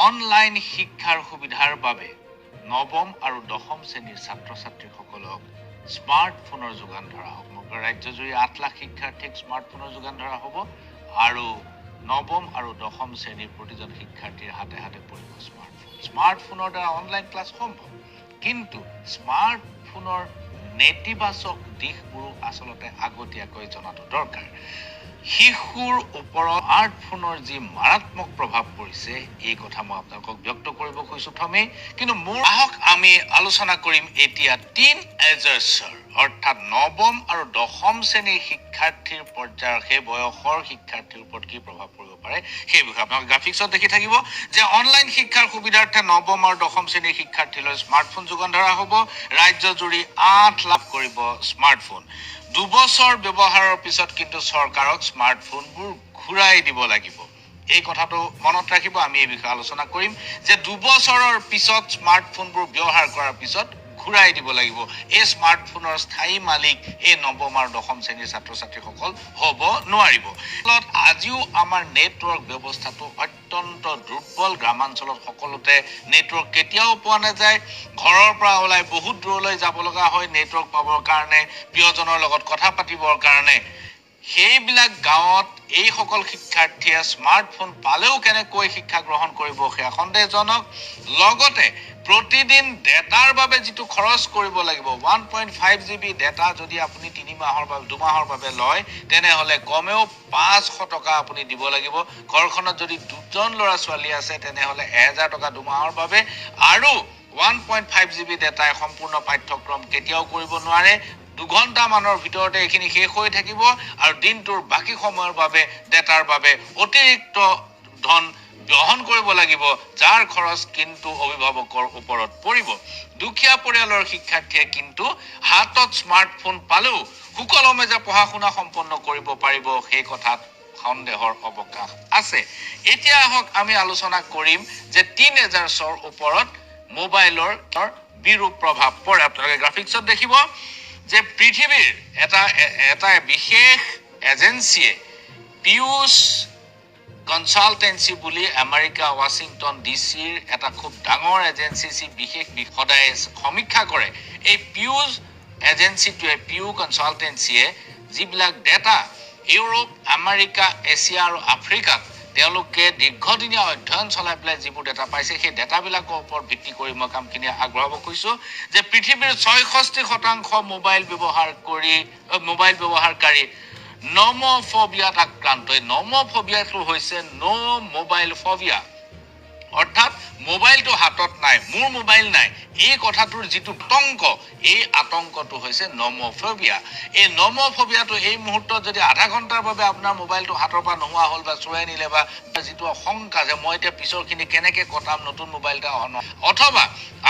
Online শিক্ষাৰ সুবিধাৰ বাবে নৱম আৰু দশম শ্ৰেণীৰ ছাত্ৰ ছাত্ৰীসকলক স্মাৰ্টফোনৰ যোগান ধৰা হ'ব। সমগ্ৰ ৰাজ্যজুৰি 8 লাখ শিক্ষাৰ্থীক স্মাৰ্টফোনৰ যোগান ধৰা হ'ব আৰু নৱম আৰু দশম শ্ৰেণীৰ প্ৰতিজন শিক্ষাৰ্থীৰ হাতে হাতে পৰিব স্মাৰ্টফোন। স্মাৰ্টফোনৰ দ্বাৰা অনলাইন ক্লাছ সম্ভৱ, কিন্তু স্মাৰ্টফোনৰ নেতিবাচক দিশবোৰো আচলতে আগতীয়াকৈ জনাটো দৰকাৰ। শিশুৰ ওপৰত স্মাৰ্টফোনৰ যি মাৰাত্মক প্ৰভাৱ পৰিছে, এই কথা মই আপোনালোকক ব্যক্ত কৰিব খুজিছোঁ প্ৰথমেই। কিন্তু মোৰ আহক আমি আলোচনা কৰিম এতিয়া টিন এজাৰ্ছৰ, অৰ্থাৎ নৱম আৰু দশম শ্ৰেণীৰ শিক্ষাৰ্থীৰ পৰ্যায়ৰ, সেই বয়সৰ শিক্ষাৰ্থীৰ ওপৰত কি প্ৰভাৱ পৰিব পাৰে সেই বিষয়ে। আপোনালোকে গ্ৰাফিক্সত দেখি থাকিব যে অনলাইন শিক্ষাৰ সুবিধাৰ্থে নৱম আৰু দশম শ্ৰেণীৰ শিক্ষাৰ্থীলৈ স্মাৰ্টফোন যোগান ধৰা হ'ব। ৰাজ্যজুৰি 8 লাখ কৰিব স্মাৰ্টফোন। 2 বছৰ ব্যৱহাৰৰ পিছত কিন্তু চৰকাৰক স্মাৰ্টফোনবোৰ ঘূৰাই দিব লাগিব। এই কথাটো মনত ৰাখিব। আমি এই বিষয়ে আলোচনা কৰিম যে 2 বছৰৰ পিছত স্মাৰ্টফোনবোৰ ব্যৱহাৰ কৰাৰ পিছত ঘূৰাই দিব লাগিব। এই স্মাৰ্টফোনৰ স্থায়ী মালিক এই নৱম আৰু দশম শ্ৰেণীৰ ছাত্ৰ ছাত্ৰীসকল হ'ব নোৱাৰিব। ফলত আজিও আমাৰ নেটৱৰ্ক ব্যৱস্থাটো অত্যন্ত দুৰ্বল। গ্ৰামাঞ্চলত সকলোতে নেটৱৰ্ক কেতিয়াও পোৱা নাযায়। ঘৰৰ পৰা ওলাই বহুত দূৰলৈ যাব লগা হয় নেটৱৰ্ক পাবৰ কাৰণে, প্ৰিয়জনৰ লগত কথা পাতিবৰ কাৰণে। সেইবিলাক গাঁৱত এইসকল শিক্ষাৰ্থীয়ে স্মাৰ্টফোন পালেও কেনেকৈ শিক্ষা গ্ৰহণ কৰিব, সেয়া সন্দেহজনক। লগতে প্ৰতিদিন ডেটাৰ বাবে যিটো খৰচ কৰিব লাগিব, 1.5 GB data যদি আপুনি 3 মাহৰ বাবে, 2 মাহৰ বাবে লয়, তেনেহ'লে কমেও 500 টকা আপুনি দিব লাগিব। ঘৰখনত যদি দুজন ল'ৰা ছোৱালী আছে, তেনেহ'লে 1000 টকা 2 মাহৰ বাবে। আৰু 1.5 GB ডেটাই সম্পূৰ্ণ পাঠ্যক্ৰম কেতিয়াও কৰিব নোৱাৰে। 2 ঘণ্টামানৰ ভিতৰতে এইখিনি শেষ হৈ থাকিব আৰু দিনটোৰ বাকী সময়ৰ বাবে ডেটাৰ বাবে অতিৰিক্ত ধন গ্ৰহণ কৰিব লাগিব, যাৰ খৰচ কিন্তু অভিভাৱকৰ ওপৰত পৰিব। দুখীয়া পৰিয়ালৰ শিক্ষাৰ্থীয়ে কিন্তু হাতত স্মাৰ্টফোন পালেও সুকলমে যে পঢ়া শুনা সম্পন্ন কৰিব পাৰিব, সেই কথাত সন্দেহৰ অৱকাশ আছে। এতিয়া আহক আমি আলোচনা কৰিম যে টিনেজাৰ্ছৰ ওপৰত মোবাইলৰ বিৰূপ প্ৰভাৱ পৰে। আপোনালোকে গ্ৰাফিক্সত দেখিব যে পৃথিৱীৰ এটা বিশেষ এজেঞ্চিয়ে, পিউজ কনচালটেঞ্চি বুলি আমেৰিকা ৱাশ্বিংটন ডি চিৰ এটা খুব ডাঙৰ এজেঞ্চি, যি বিশেষ সদায় সমীক্ষা কৰে। এই পিউজ এজেঞ্চিটোৱে, পিউ কনচালটেঞ্চিয়ে যিবিলাক ডেটা ইউৰোপ, আমেৰিকা, এছিয়া আৰু আফ্ৰিকাত তেওঁলোকে দীৰ্ঘদিনীয়া অধ্যয়ন চলাই পেলাই যিবোৰ ডেটা পাইছে, সেই ডেটাবিলাকৰ ওপৰত ভিত্তি কৰি মই কামখিনি আগবঢ়াব খুজিছোঁ যে পৃথিৱীৰ 66% মোবাইল ব্যৱহাৰকাৰী নমফবিয়াত আক্ৰান্ত। এই নমফবিয়াটো হৈছে ন' মোবাইল ফবিয়া, অৰ্থাৎ মোবাইলটো হাতত নাই, মোৰ মোবাইল নাই, এই কথাটোৰ যিটো আতংক, এই আতংকটো হৈছে নমফবিয়া। এই নমফবিয়াটো এই মুহূৰ্তত যদি আধা ঘণ্টাৰ বাবে আপোনাৰ মোবাইলটো হাতৰ পৰা নোহোৱা হ'ল বা চোৰাই নিলে বা যিটো আশংকা যে মই এতিয়া পিছৰখিনি কেনেকে কটাম নতুন মোবাইল এটা অহা, অথবা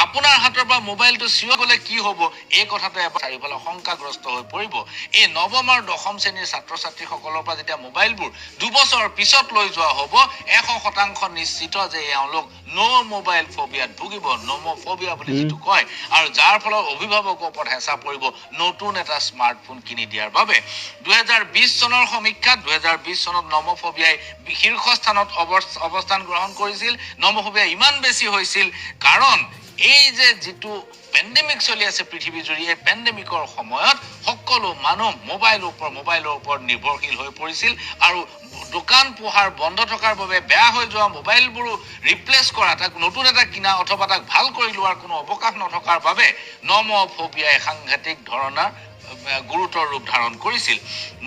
আপোনাৰ হাতৰ পৰা মোবাইলটো চিঞ গ'লে কি হ'ব, এই কথাটো এবাৰ চাৰিওফালে শংকাগ্ৰস্ত হৈ পৰিব। এই নৱম আৰু দশম শ্ৰেণীৰ ছাত্ৰ ছাত্ৰীসকলৰ পৰা যেতিয়া মোবাইলবোৰ 2 বছৰৰ পিছত লৈ যোৱা হ'ব, 100% নিশ্চিত যে এওঁলোক ন' মোবাইল ফবিয়াত ভুগিব, নমফবিয়া বুলি যিটো কয়, আৰু যাৰ ফলত অভিভাৱকৰ ওপৰত হেঁচা পৰিব নতুন এটা স্মাৰ্টফোন কিনি দিয়াৰ বাবে। 2020 চনৰ সমীক্ষাত 2020 চনত নমফবিয়াই শীৰ্ষস্থানত অৱস্থান গ্ৰহণ কৰিছিল। নমফবিয়া ইমান বেছি হৈছিল কাৰণ এই যে যিটো পেণ্ডেমিক চলি আছে পৃথিৱী জুৰি, এই পেণ্ডেমিকৰ সময়ত সকলো মানুহ মোবাইলৰ ওপৰত নিৰ্ভৰশীল হৈ পৰিছিল আৰু দোকান পোহাৰ বন্ধ থকাৰ বাবে বেয়া হৈ যোৱা মোবাইলবোৰো ৰিপ্লেচ কৰা, তাক নতুন এটা কিনা অথবা তাক ভাল কৰি লোৱাৰ কোনো অৱকাশ নথকাৰ বাবে নমফবিয়াই সাংঘাতিক ধৰণৰ গুৰুতৰ ৰূপ ধাৰণ কৰিছিল।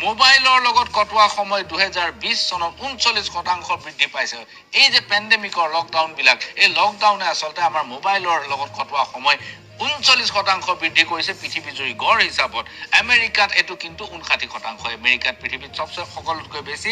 মোবাইলৰ লগত কটোৱা সময় 2020 চনত 39% বৃদ্ধি পাইছে। এই যে পেণ্ডেমিকৰ লকডাউনবিলাক, এই লকডাউনে আচলতে আমাৰ মোবাইলৰ লগত কটোৱা সময় 39% বৃদ্ধি কৰিছে পৃথিৱীজুৰি গড় হিচাপত। আমেৰিকাত এইটো কিন্তু 59%। আমেৰিকাত পৃথিৱীত চবচে সকলোতকৈ বেছি।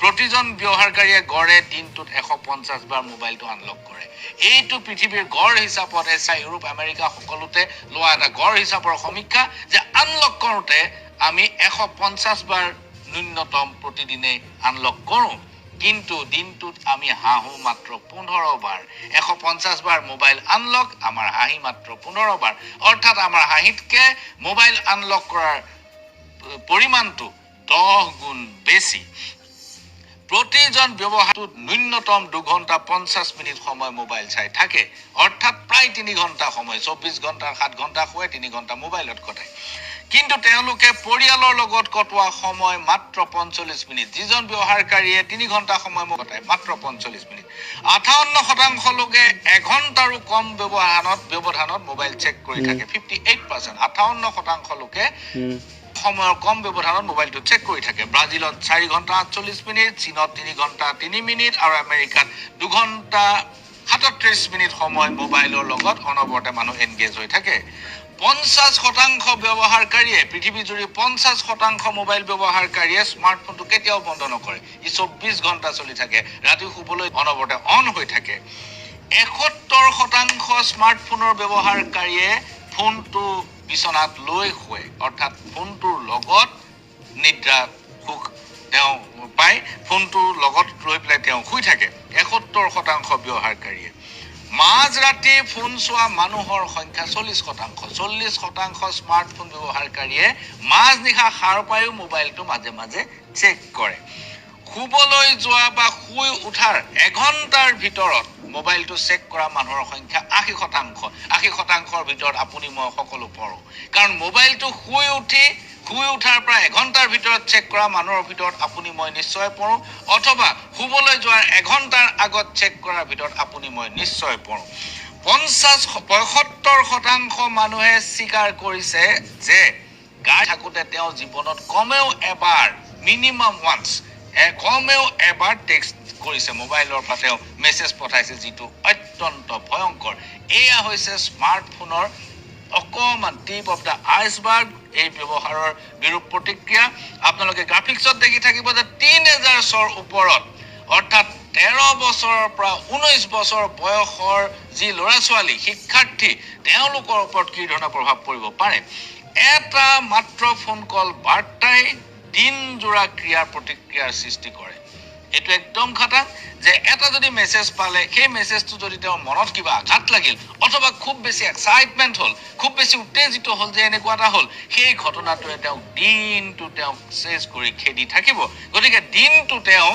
প্ৰতিজন ব্যৱহাৰকাৰীয়ে গড়ে দিনটোত 150 বাৰ মোবাইলটো আনলক কৰে। এইটো পৃথিৱীৰ গড় হিচাপত এছিয়া, ইউৰোপ, আমেৰিকা সকলোতে লোৱা এটা গড় হিচাপৰ সমীক্ষা যে আনলক কৰোঁতে আমি 150 বাৰ ন্যূনতম প্ৰতিদিনে আনলক কৰোঁ, কিন্তু দিনটোত আমি হাঁহো মাত্ৰ 15 বাৰ। 150 বাৰ মোবাইল আনলক, আমাৰ হাঁহি মাত্ৰ 15 বাৰ। অৰ্থাৎ আমাৰ হাঁহিতকৈ মোবাইল আনলক কৰাৰ পৰিমাণটো 10 গুণ বেছি। প্ৰতিজন ব্যৱহাৰটোত ন্যূনতম 2 ঘণ্টা 50 মিনিট সময় মোবাইল চাই থাকে, অৰ্থাৎ প্ৰায় 3 ঘণ্টা সময়। 24 ঘণ্টাৰ 7 ঘণ্টা শুৱে, 3 ঘণ্টা মোবাইলত কটায়। কিন্তু তেওঁলোকে পৰিয়ালৰ লগত কটোৱা সময় মাত্ৰ 45 মিনিট। যিজন ব্যৱহাৰকাৰীয়ে 3 ঘণ্টা সময় কটায়, মাত্ৰ 45 মিনিট। 58% লোকে এঘণ্টাৰো কম ব্যৱধানত মোবাইল চেক কৰি থাকে। 58%, 58% লোকে সময়ৰ কম ব্যৱধানত মোবাইলটো চেক কৰি থাকে। ব্ৰাজিলত 4 ঘণ্টা 48 মিনিট, চীনত 3 ঘণ্টা 3 মিনিট আৰু আমেৰিকাত 2 ঘণ্টা 37 মিনিট সময় মোবাইলৰ লগত অনবৰতে মানুহ এনগেজ হৈ থাকে। 50% ব্যৱহাৰকাৰীয়ে, পৃথিৱীজুৰি 50% মোবাইল ব্যৱহাৰকাৰীয়ে স্মাৰ্টফোনটো কেতিয়াও বন্ধ নকৰে। ই 24 ঘণ্টা চলি থাকে, ৰাতি শুবলৈ অনবৰতে অন হৈ থাকে। 71% স্মাৰ্টফোনৰ ব্যৱহাৰকাৰীয়ে ফোনটো বিচনাত লৈ শুৱে, অৰ্থাৎ ফোনটোৰ লগত নিদ্ৰা সুখ তেওঁ পায়, ফোনটোৰ লগত লৈ পেলাই তেওঁ শুই থাকে 71% ব্যৱহাৰকাৰীয়ে। মাজৰাতি ফোন চোৱা মানুহৰ সংখ্যা 40%। 40% স্মাৰ্টফোন ব্যৱহাৰকাৰীয়ে মাজনিশা সাৰ পায়ো মোবাইলটো মাজে মাজে চেক কৰে। শুবলৈ যোৱা বা শুই উঠাৰ এঘণ্টাৰ ভিতৰত মোবাইলটো চেক কৰা মানুহৰ সংখ্যা 80%। 80%ৰ ভিতৰত আপুনি মই সকলো পৰোঁ। কাৰণ মোবাইলটো শুই উঠাৰ পৰা এঘণ্টাৰ ভিতৰত চেক কৰা মানুহৰ ভিতৰত আপুনি মই নিশ্চয় পৰোঁ, অথবা শুবলৈ যোৱাৰ এঘণ্টাৰ আগত চেক কৰাৰ ভিতৰত আপুনি মই নিশ্চয় পৰোঁ। 75% মানুহে স্বীকাৰ কৰিছে যে গাই থাকোঁতে তেওঁ জীৱনত কমেও এবাৰ, মিনিমাম ওৱান্স, কমেও এবাৰ টেক্সট কৰিছে, মোবাইলৰ পৰা তেওঁ মেছেজ পঠাইছে, যিটো অত্যন্ত ভয়ংকৰ। এয়া হৈছে স্মাৰ্টফোনৰ অকণমান টিপ অফ the iceberg, এই ব্যৱহাৰৰ বিৰূপ প্ৰতিক্ৰিয়া। আপোনালোকে গ্ৰাফিক্সত দেখি থাকিব যে টিনেজাৰ্ছৰ ওপৰত, অৰ্থাৎ 13 বছৰৰ পৰা 19 বছৰ বয়সৰ যি ল'ৰা ছোৱালী, শিক্ষাৰ্থী, তেওঁলোকৰ ওপৰত কি ধৰণৰ প্ৰভাৱ পৰিব পাৰে। এটা মাত্ৰ ফোন কল বাৰ্তাই দিনজোৰা ক্ৰিয়াৰ প্ৰতিক্ৰিয়াৰ সৃষ্টি কৰে। এইটো একদম খাটাং যে এটা যদি মেছেজ পালে, সেই মেছেজটো যদি তেওঁৰ মনত কিবা আঘাত লাগিল অথবা খুব বেছি এক্সাইটমেণ্ট হ'ল, খুব বেছি উত্তেজিত হ'ল যে এনেকুৱা এটা হ'ল, সেই ঘটনাটোৱে তেওঁক দিনটো তেওঁক চেজ কৰি খেদি থাকিব। গতিকে দিনটো তেওঁ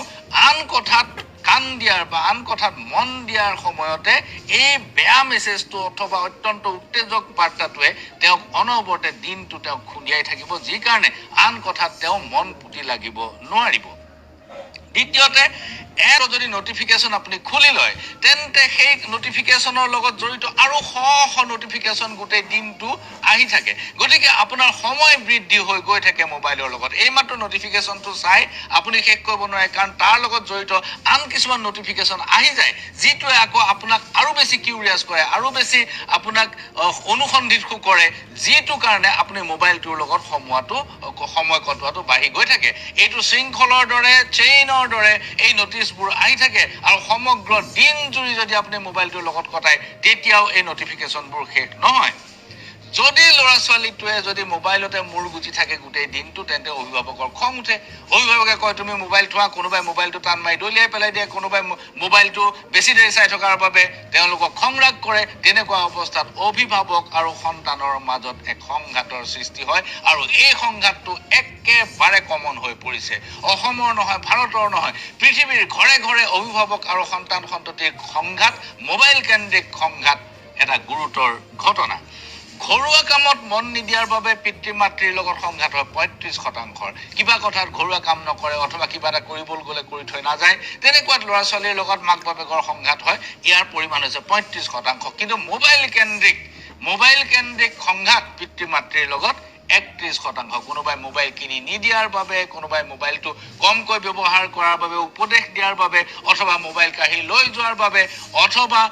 আন কথাত কাণ দিয়াৰ বা আন কথাত মন দিয়াৰ সময়তে এই বেয়া মেছেজটো অথবা অত্যন্ত উত্তেজক বাৰ্তাটোৱে তেওঁক অনবৰতে দিনটো তেওঁক খুন্দিয়াই থাকিব, যি কাৰণে আন কথাত তেওঁ মন পুতি লাগিব নোৱাৰিব। দ্বিতীয়তে, এটা যদি নটিফিকেশ্যন আপুনি খুলি লয়, তেন্তে সেই নটিফিকেশ্যনৰ লগত জড়িত আৰু শ শ নটিফিকেশ্যন গোটেই দিনটো আহি থাকে। গতিকে আপোনাৰ সময় বৃদ্ধি হৈ গৈ থাকে মোবাইলৰ লগত। এইমাত্ৰ নটিফিকেশ্যনটো চাই আপুনি শেষ কৰিব নোৱাৰে, কাৰণ তাৰ লগত জড়িত আন কিছুমান নটিফিকেশ্যন আহি যায়, যিটোৱে আকৌ আপোনাক আৰু বেছি কিউৰিয়াছ কৰে, আৰু বেছি আপোনাক অনুসন্ধিৎসু কৰে, যিটো কাৰণে আপুনি মোবাইলটোৰ লগত সময় কটোৱাটো বাঢ়ি গৈ থাকে। এইটো শৃংখলৰ দৰে, চেইনৰ দৰে এই নটিচবোৰ আহি থাকে আৰু সমগ্ৰ দিনজুৰি যদি আপুনি মোবাইলটোৰ লগত কটায়, তেতিয়াও এই নটিফিকেশ্যনবোৰ শেষ নহয়। যদি ল'ৰা ছোৱালীটোৱে যদি মোবাইলতে মূৰ গুজি থাকে গোটেই দিনটো, তেন্তে অভিভাৱকৰ খং উঠে। অভিভাৱকে কয়, "তুমি মোবাইল থোৱা।" কোনোবাই মোবাইলটো টান মাৰি দলিয়াই পেলাই দিয়ে, কোনোবাই মোবাইলটো বেছি দেৰি চাই থকাৰ বাবে তেওঁলোকক খং ৰাগ কৰে। তেনেকুৱা অৱস্থাত অভিভাৱক আৰু সন্তানৰ মাজত এক সংঘাতৰ সৃষ্টি হয় আৰু এই সংঘাতটো একেবাৰে কমন হৈ পৰিছে। অসমৰ নহয়, ভাৰতৰ নহয়, পৃথিৱীৰ ঘৰে ঘৰে অভিভাৱক আৰু সন্তান সন্ততিৰ সংঘাত, মোবাইল কেন্দ্ৰিক সংঘাত এটা গুৰুতৰ ঘটনা। ঘৰুৱা কামত মন নিদিয়াৰ বাবে পিতৃ মাতৃৰ লগত সংঘাত হয় 35%ৰ। কিবা কথাত ঘৰুৱা কাম নকৰে অথবা কিবা এটা কৰিবলৈ গ'লে কৰি থৈ নাযায়, তেনেকুৱাত ল'ৰা ছোৱালীৰ লগত মাক বাপেকৰ সংঘাত হয়। ইয়াৰ পৰিমাণ হৈছে 35%। কিন্তু মোবাইল কেন্দ্ৰিক সংঘাত পিতৃ মাতৃৰ লগত 31%। কোনোবাই মোবাইল কিনি নিদিয়াৰ বাবে, কোনোবাই মোবাইলটো কমকৈ ব্যৱহাৰ কৰাৰ বাবে উপদেশ দিয়াৰ বাবে, অথবা মোবাইল কাঢ়ি লৈ যোৱাৰ বাবে, অথবা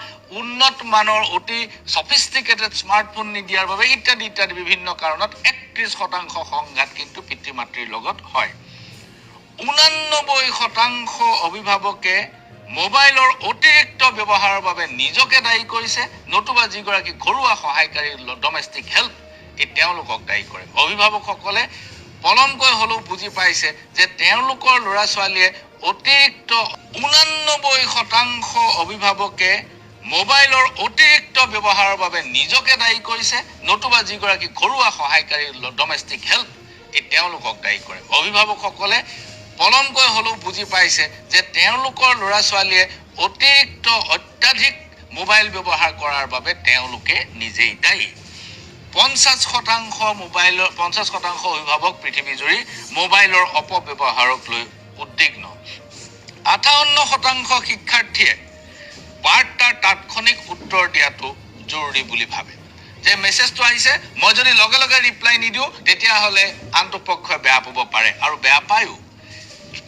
উন্নত মানৰ অতি ছফিষ্টিকেটেড স্মাৰ্টফোন নিদিয়াৰ বাবে ইত্যাদি ইত্যাদি বিভিন্ন কাৰণত 31% সংঘাত কিন্তু পিতৃ মাতৃৰ লগত হয়। 89% অভিভাৱকে মোবাইলৰ অতিৰিক্ত ব্যৱহাৰৰ বাবে নিজকে দায়ী কৰিছে, নতুবা যিগৰাকী ঘৰুৱা সহায়কাৰী, ডমেষ্টিক হেল্প, এই তেওঁলোকক দায়ী কৰে। অভিভাৱকসকলে পলমকৈ হ'লেও বুজি পাইছে যে তেওঁলোকৰ ল'ৰা ছোৱালীয়ে অতিৰিক্ত, 89% অভিভাৱকে মোবাইলৰ অতিৰিক্ত ব্যৱহাৰৰ বাবে নিজকে দায়ী কৰিছে, নতুবা যিগৰাকী ঘৰুৱা সহায়কাৰী, ডমেষ্টিক হেল্প, এই তেওঁলোকক দায়ী কৰে। অভিভাৱকসকলে পলমকৈ হ'লেও বুজি পাইছে যে তেওঁলোকৰ ল'ৰা ছোৱালীয়ে অতিৰিক্ত অত্যাধিক মোবাইল ব্যৱহাৰ কৰাৰ বাবে তেওঁলোকে নিজেই দায়ী। 50% মোবাইলৰ, 50% অভিভাৱক পৃথিৱীজুৰি মোবাইলৰ অপব্যৱহাৰক লৈ উদ্বিগ্ন। 58% শিক্ষাৰ্থীয়ে বাৰ্তাৰ তাৎক্ষণিক উত্তৰ দিয়াটো জৰুৰী বুলি ভাবে, যে মেছেজটো আহিছে, মই যদি লগে লগে ৰিপ্লাই নিদিওঁ, তেতিয়াহ'লে আনটো পক্ষই বেয়া পাব পাৰে আৰু বেয়া পায়ো।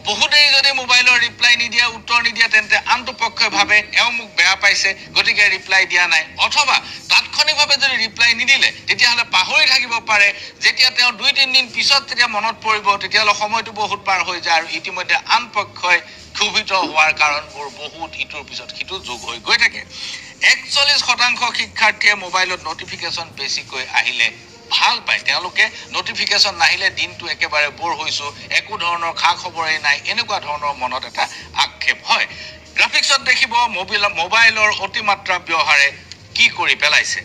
বহু দেৰি যদি মোবাইলৰ ৰিপ্লাই নিদিয়ে, উত্তৰ নিদিয়ে, তেন্তে আনটো পক্ষই ভাবে এওঁ মোক বেয়া পাইছে, গতিকে ৰিপ্লাই দিয়া নাই। অথবা তাৎক্ষণিকভাৱে যদি ৰিপ্লাই নিদিলে, তেতিয়াহ'লে পাহৰি থাকিব পাৰে। যেতিয়া তেওঁ 2-3 দিন পিছত যেতিয়া মনত পৰিব, তেতিয়াহ'লে সময়টো বহুত পাৰ হৈ যায় আৰু ইতিমধ্যে আন পক্ষই ক্ষোভিত হোৱাৰ কাৰণবোৰ বহুত ইটোৰ পিছত সিটো যোগ হৈ গৈ থাকে। 41% শিক্ষাৰ্থীয়ে মোবাইলত নটিফিকেশ্যন বেছিকৈ আহিলে ভাল পায়। তেওঁলোকে নটিফিকেশ্যন নাহিলে দিনটো একেবাৰে ব'ৰ হৈছোঁ, একো ধৰণৰ খা খবৰেই নাই, এনেকুৱা ধৰণৰ মনত এটা আক্ষেপ হয়। গ্ৰাফিক্সত দেখিব মোবাইলৰ অতিমাত্ৰা ব্যৱহাৰে কি কৰি পেলাইছে।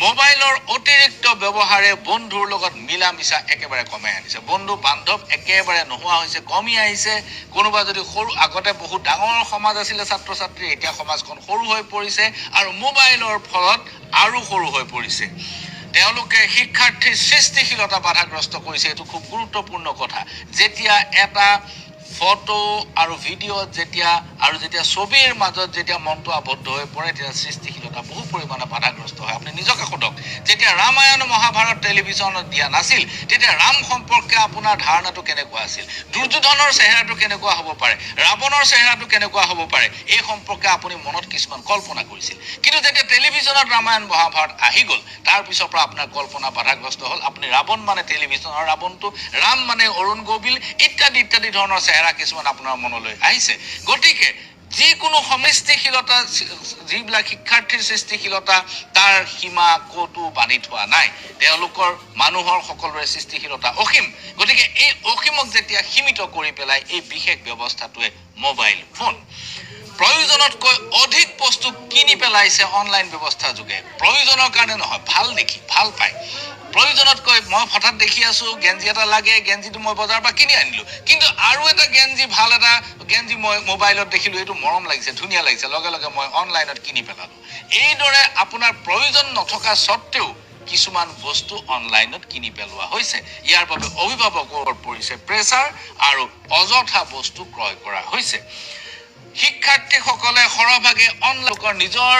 মোবাইলৰ অতিৰিক্ত ব্যৱহাৰে বন্ধুৰ লগত মিলা মিছা একেবাৰে কমাই আনিছে। বন্ধু বান্ধৱ একেবাৰে নোহোৱা হৈছে, কমি আহিছে। কোনোবা যদি সৰু, আগতে বহুত ডাঙৰ সমাজ আছিলে ছাত্ৰ ছাত্ৰী, এতিয়া সমাজখন সৰু হৈ পৰিছে আৰু মোবাইলৰ ফলত আৰু সৰু হৈ পৰিছে। তেওঁলোকে শিক্ষাৰ্থীৰ সৃষ্টিশীলতা বাধাগ্ৰস্ত কৰিছে। এইটো খুব গুৰুত্বপূৰ্ণ কথা। যেতিয়া এটা ফটো আৰু ভিডিঅ'ত যেতিয়া আৰু যেতিয়া ছবিৰ মাজত যেতিয়া মনটো আবদ্ধ হৈ পৰে, তেতিয়া সৃষ্টিশীলতা বহু পৰিমাণে বাধাগ্ৰস্ত হয়। আপুনি নিজকে সোধক, যেতিয়া ৰামায়ণ মহাভাৰত টেলিভিশ্যনত দিয়া নাছিল, তেতিয়া ৰাম সম্পৰ্কে আপোনাৰ ধাৰণাটো কেনেকুৱা আছিল? দুৰ্যোধনৰ চেহেৰাটো কেনেকুৱা হ'ব পাৰে, ৰাৱণৰ চেহেৰাটো কেনেকুৱা হ'ব পাৰে, এই সম্পৰ্কে আপুনি মনত কিছুমান কল্পনা কৰিছিল। কিন্তু যেতিয়া টেলিভিশ্যনত ৰামায়ণ মহাভাৰত আহি গ'ল, তাৰ পিছৰ পৰা আপোনাৰ কল্পনা বাধাগ্ৰস্ত হ'ল। আপুনি ৰাৱণ মানে টেলিভিশ্যনৰ ৰাৱণটো, ৰাম মানে অৰুণ গোবিল, ইত্যাদি ইত্যাদি ধৰণৰ চেহেৰা কিছুমান আপোনাৰ মনলৈ আহিছে। গতিকে যিকোনো সৃষ্টিশীলতা, যিবিলাক শিক্ষাৰ্থীৰ সৃষ্টিশীলতা, তাৰ সীমা ক'তো বান্ধি থোৱা নাই। তেওঁলোকৰ মানুহৰ সকলোৰে সৃষ্টিশীলতা অসীম। গতিকে এই অসীমক যেতিয়া সীমিত কৰি পেলাই এই বিশেষ ব্যৱস্থাটোৱে, মোবাইল ফোন, প্ৰয়োজনতকৈ অধিক বস্তু কিনি পেলাইছে অনলাইন ব্যৱস্থা যোগে। প্ৰয়োজনৰ কাৰণে নহয়, ভাল দেখি, ভাল পায়। প্ৰয়োজনতকৈ, মই হঠাৎ দেখি আছো গেঞ্জি এটা লাগে, গেঞ্জিটো মই বজাৰৰ পৰা কিনি আনিলো। কিন্তু আৰু এটা গেঞ্জি, ভাল এটা গেঞ্জি মই মোবাইলত দেখিলো, এইটো মৰম লাগিছে, ধুনীয়া লাগিছে, লগে লগে মই অনলাইনত কিনি পেলালো। এইদৰে আপোনাৰ প্ৰয়োজন নথকা স্বত্তেও কিছুমান বস্তু অনলাইনত কিনি পেলোৱা হৈছে। ইয়াৰ বাবে অভিভাৱকৰ ওপৰত পৰিছে প্ৰেছাৰ আৰু অযথা বস্তু ক্ৰয় কৰা হৈছে। শিক্ষাৰ্থীসকলে সৰহভাগে অনলাইনৰ নিজৰ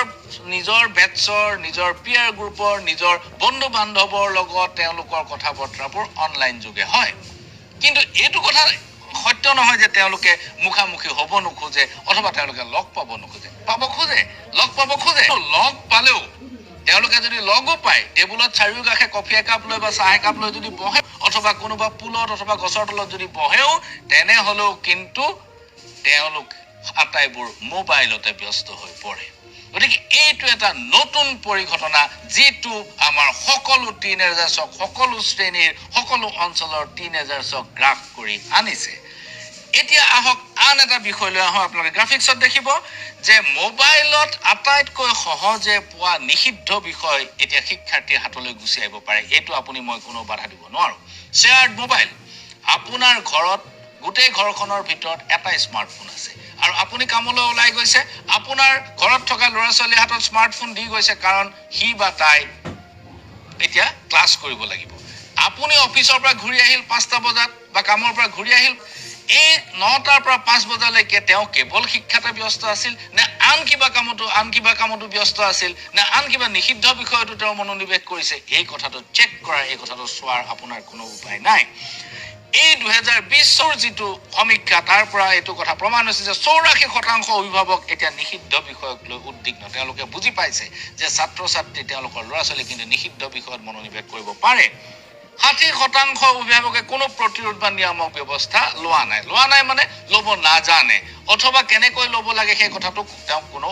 নিজৰ বেটছৰ, নিজৰ পিয়াৰ গ্ৰুপৰ, নিজৰ বন্ধু বান্ধৱৰ লগত তেওঁলোকৰ কথা বতৰাবোৰ অনলাইন যোগে হয়। কিন্তু এইটো কথা সত্য নহয় যে তেওঁলোকে মুখামুখি হ'ব নোখোজে অথবা তেওঁলোকে লগ পাব নোখোজে। পাব খোজে, লগ পাব খোজে। লগ পালেও, তেওঁলোকে যদি লগো পায়, টেবুলত চাৰিওকাষে কফি একাপ লৈ বা চাহ একাপ লৈ যদি বহে, অথবা কোনোবা পুলত অথবা গছৰ তলত যদি বহেও, তেনেহ'লেও কিন্তু তেওঁলোক আটাইবোৰ মোবাইলতে ব্যস্ত হৈ পৰে। গতিকে এইটো এটা নতুন পৰিঘটনা, যিটো আমাৰ সকলো টিনেজাৰ্ছক, সকলো শ্ৰেণীৰ, সকলো অঞ্চলৰ টিনেজাৰ্ছক গ্ৰাস কৰি আনিছে। এতিয়া আহক, আন এটা বিষয়লৈ আহোঁ। আপোনালোকে গ্ৰাফিক্সত দেখিব যে মোবাইলত আটাইতকৈ সহজে পোৱা নিষিদ্ধ বিষয় এতিয়া শিক্ষাৰ্থীৰ হাতলৈ গুচি আহিব পাৰে। এইটো আপুনি মই কোনো বাধা দিব নোৱাৰোঁ। শ্বেয়াৰ্ড মোবাইল, আপোনাৰ ঘৰত গোটেই ঘৰখনৰ ভিতৰত এটা স্মাৰ্টফোন আছে আৰু আপুনি কামলৈ ওলাই গৈছে। আপোনাৰ ঘৰত থকা ল'ৰা ছোৱালীৰ হাতত স্মাৰ্টফোন দি গৈছে, কাৰণ সি বা তাই এতিয়া ক্লাছ কৰিব লাগিব। আপুনি অফিচৰ পৰা ঘূৰি আহিল 5টা বজাত বা কামৰ পৰা ঘূৰি আহিল। এই 9টাৰ পৰা 5 বজালৈকে তেওঁ কেৱল শিক্ষাতে ব্যস্ত আছিল নে আন কিবা কামতো ব্যস্ত আছিল, নে আন কিবা নিষিদ্ধ বিষয়তো তেওঁ মনোনিৱেশ কৰিছে, এই কথাটো চেক কৰাৰ, এই কথাটো চোৱাৰ আপোনাৰ কোনো উপায় নাই। এই 2020ৰ যিটো সমীক্ষা, তাৰ পৰা এইটো কথা প্ৰমাণ হৈছে যে 84% অভিভাৱক এতিয়া নিষিদ্ধ বিষয়ক লৈ উদ্বিগ্ন। তেওঁলোকে বুজি পাইছে যে ছাত্ৰ ছাত্ৰী, তেওঁলোকৰ ল'ৰা ছোৱালী কিন্তু নিষিদ্ধ বিষয়ত মনোনিৱেশ কৰিব পাৰে। 60% অভিভাৱকে কোনো প্ৰতিৰোধ বা নিয়ামক ব্যৱস্থা লোৱা নাই। লোৱা নাই মানে ল'ব নাজানে, অথবা কেনেকৈ ল'ব লাগে সেই কথাটো তেওঁক কোনো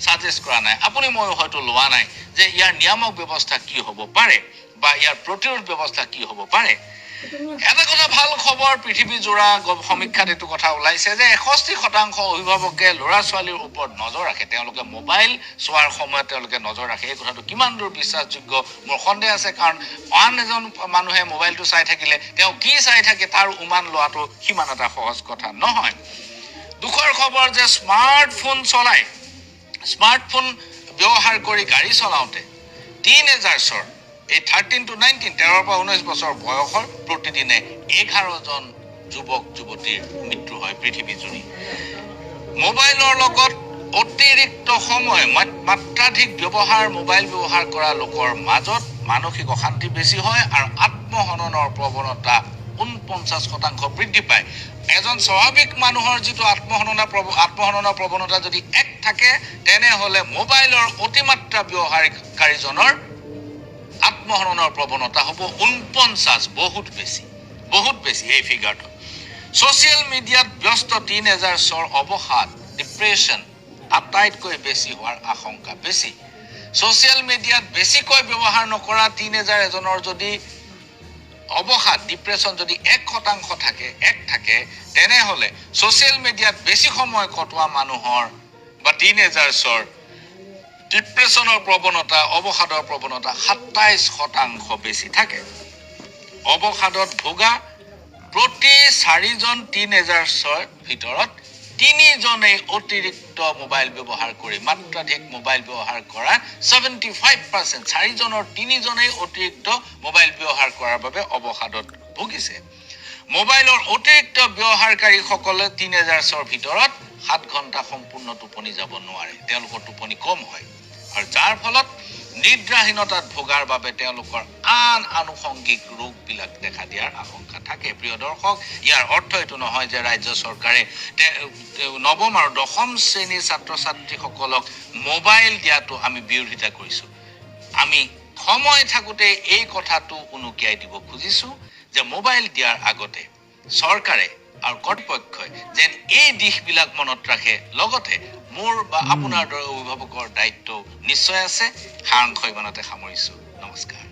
ছাজেষ্ট কৰা নাই। আপুনি ময়ো হয়তো লোৱা নাই যে ইয়াৰ নিয়ামক ব্যৱস্থা কি হ'ব পাৰে বা ইয়াৰ প্ৰতিৰোধ ব্যৱস্থা কি হ'ব পাৰে। এটা কথা ভাল খবৰ, পৃথিৱীজোৰা সমীক্ষাত এইটো কথা ওলাইছে যে 61% অভিভাৱকে ল'ৰা ছোৱালীৰ ওপৰত নজৰ ৰাখে। তেওঁলোকে মোবাইল চোৱাৰ সময়ত তেওঁলোকে নজৰ ৰাখে। এই কথাটো কিমান দূৰ বিশ্বাসযোগ্য মোৰ সন্দেহ আছে, কাৰণ আন এজন মানুহে মোবাইলটো চাই থাকিলে তেওঁ কি চাই থাকে তাৰ উমান লোৱাটো সিমান এটা সহজ কথা নহয়। দুখৰ খবৰ যে স্মাৰ্টফোন ব্যৱহাৰ কৰি গাড়ী চলাওঁতে টিনেজাৰ্ছৰ, এই 13 টু 19, 13ৰ পৰা 19 বছৰ বয়সৰ প্ৰতিদিনে 11জন যুৱক যুৱতীৰ মৃত্যু হয় পৃথিৱীজুৰি। মোবাইলৰ লগত অতিৰিক্ত সময়, মাত্ৰাধিক ব্যৱহাৰ, মোবাইল ব্যৱহাৰ কৰা লোকৰ মাজত মানসিক অশান্তি বেছি হয় আৰু আত্মহননৰ প্ৰৱণতা 49% বৃদ্ধি পায়। এজন স্বাভাৱিক মানুহৰ যিটো আত্মহননৰ প্ৰৱণতা যদি এক থাকে, তেনেহ'লে মোবাইলৰ অতিমাত্ৰা ব্যৱহাৰকাৰীজনৰ আত্মহননৰ প্ৰৱণতা হ'ব 49, বহুত বেছি, বহুত বেছি এই ফিগাৰটো। ছ'চিয়েল মিডিয়াত ব্যস্ত টিনেজাৰ্ছৰ অৱসাদ, ডিপ্ৰেশ্যন আটাইতকৈ বেছি হোৱাৰ আশংকা বেছি। ছ'চিয়েল মিডিয়াত বেছিকৈ ব্যৱহাৰ নকৰা টিনেজাৰ এজনৰ যদি অৱসাদ, ডিপ্ৰেশ্যন যদি 1% থাকে, এক থাকে, তেনেহ'লে ছ'চিয়েল মিডিয়াত বেছি সময় কটোৱা মানুহৰ বা টিনেজাৰ্ছৰ ডিপ্ৰেশ্যনৰ প্ৰৱণতা, অৱসাদৰ প্ৰৱণতা 27% বেছি থাকে। অৱসাদত ভোগা প্ৰতি চাৰিজন টিনেজাৰ্ছৰ ভিতৰত তিনিজনেই অতিৰিক্ত মোবাইল ব্যৱহাৰ কৰি, মাত্ৰাধিক মোবাইল ব্যৱহাৰ কৰা 75%, চাৰিজনৰ তিনিজনেই অতিৰিক্ত মোবাইল ব্যৱহাৰ কৰাৰ বাবে অৱসাদত ভুগিছে। মোবাইলৰ অতিৰিক্ত ব্যৱহাৰকাৰীসকলে টিনেজাৰ্ছৰ ভিতৰত 7 ঘণ্টা সম্পূৰ্ণ টোপনি যাব নোৱাৰে, তেওঁলোকৰ টোপনি কম হয় আৰু যাৰ ফলত নিদ্ৰাহীনতাত ভোগাৰ বাবে তেওঁলোকৰ আন আনুষংগিক ৰোগবিলাক দেখা দিয়াৰ আশংকা থাকে। প্ৰিয় দৰ্শক, ইয়াৰ অৰ্থ এইটো নহয় যে ৰাজ্য চৰকাৰে নৱম আৰু দশম শ্ৰেণীৰ ছাত্ৰ ছাত্ৰীসকলক মোবাইল দিয়াটো আমি বিৰোধিতা কৰিছোঁ। আমি সময় থাকোঁতে এই কথাটো উনুকিয়াই দিব খুজিছোঁ যে মোবাইল দিয়াৰ আগতে চৰকাৰে আৰু কৰ্তৃপক্ষই যেন এই দিশবিলাক মনত ৰাখে। লগতে মোৰ বা আপোনাৰ দৰে অভিভাৱকৰ দায়িত্ব নিশ্চয় আছে। সাৰাংশ ইমানতে সামৰিছোঁ। নমস্কাৰ।